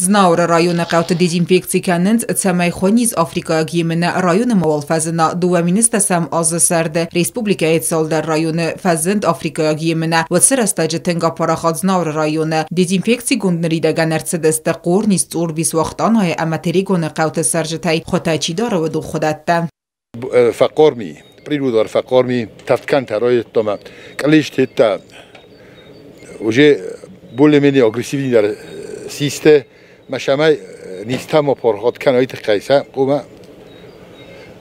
Знауыры районы хъӕуты дезинфекци кӕнынц, цӕмӕй хуыниз африкӕйаг емынӕ районы мауал фӕзына. 2010 азы сӕрды республикӕйы цалдӕр районы фӕзынд африкӕйаг емынӕ. Уыцы рӕстӕджы тынг апарахат Знауыры районы. Дезинфекцигонд ныридӕгӕн ӕрцыдысты Хъорнис, Цъорбис, Уахтъанайы ӕмӕ Терегоны хъӕуты цӕрджытӕй хуытӕ чи дары, уыдон хуыдӕттӕ. Фӕхъорми, природар фӕхъорми, тӕвдкӕнтӕ райдыдта клещ тетта уже более-менее агрессивный систе, машамай нистама пархат кӕнай тыххӕй сӕ хъуамӕ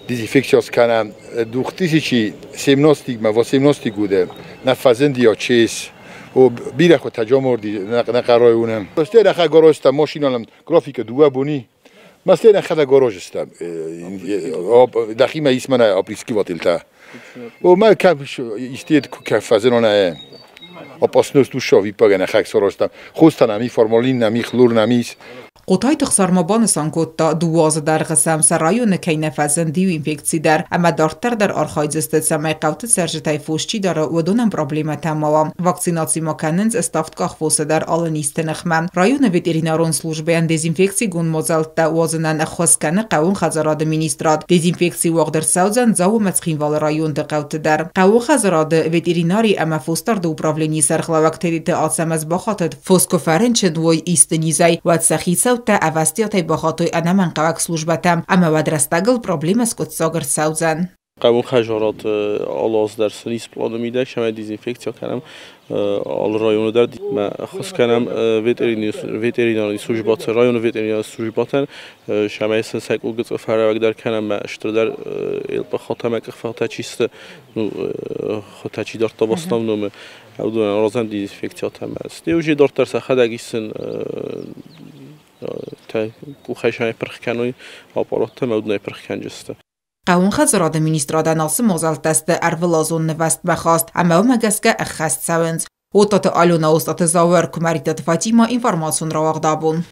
дезинфекция скӕнӕм. 2017-мӕ, 18 годы нӕ фӕзынди ЧС. О бирӕ хуы таджаморди нӕ районы. Стӕй нӕ гаражта машиналам графика 2 бони. Ма стӕй нӕ гаражста. Дӕхимӕ исмӕ опрыскивательтӕ. О ма кӕм истед кӕфӕзынонӕ опасность душа виппагӕ нӕ сарӕзтам. Хостан ами формалин нами хлор намис. Хъотайты Ӕхсар ма банысан кодта, 2 азы дӕргъы сӕм сӕ районы кӕй нӕ фӕзынд иу инфекци дӕр, ӕмӕ дарддӕр дӕр архайдзысты, цӕмӕй хъӕуты цӕрджытӕй фос чи дары, уыдонӕн проблемӕтӕ ма уа. Вакцинаци ма кӕнынц ставдкъах фосы дӕр алы низты ныхмӕ. Районы ветеринарон службӕйӕн дезинфекцигонд мадзӕлттӕ уадзынӕн ӕххуыс кӕны хъӕууон хӕдзарады министрад. Дезинфекци уагъд ӕрцӕудзӕн Дзау ӕмӕ Цхинвалы районты хъӕуты дӕр. Хъӕууон хӕдзарады ветеринари ӕмӕ фосдарды управленийы сӕргълӕууӕг Тедеты Ацӕмӕз бахатыд, фос куы фӕрынчын уой исты низӕй, уӕд сӕ хицӕуттӕ ӕвӕстиатӕй бахатой ӕнӕмӕнгхъӕуӕг службӕтӕм, ӕмӕ уӕд рӕстӕгыл проблемӕ скъуыддзаг ӕрцӕудзӕн. Хъӕууон хӕдзарад алы аз дӕр сын ис планы мидӕг, цӕмӕй дезинфекци кӕнӕм алы районы дӕр. Мӕ ӕххуыс кӕнӕм ветеринарон службӕтӕн, районы ветеринарон службӕтӕн, цӕмӕй сын сӕ къулгыцъы фӕрӕвӕгдӕр кӕнӕм, мӕ стырдӕр елпахатӕ мӕ къахфӕтӕ чи сты, хуытӕ чи дардта в основном, уыдонӕн аразӕм дезинфекциятӕ. Стӕй уже дарддӕр сӕхӕдӕг исын къухӕй сӕ пырх кӕной аппараттӕ ӕмӕ уыдонӕй пырх кӕнджысты. Хъӕууон хӕдзарады министрадӕн ацы мадзӕлттӕ сты ӕрвылазон нывӕзтмӕ хаст ӕмӕ уымӕ гӕсгӕ ӕххӕст цӕуынц. Оттаты Алена, Остъаты Зауыр, Куымӕридтаты Фатима, информацион рауагъд абон.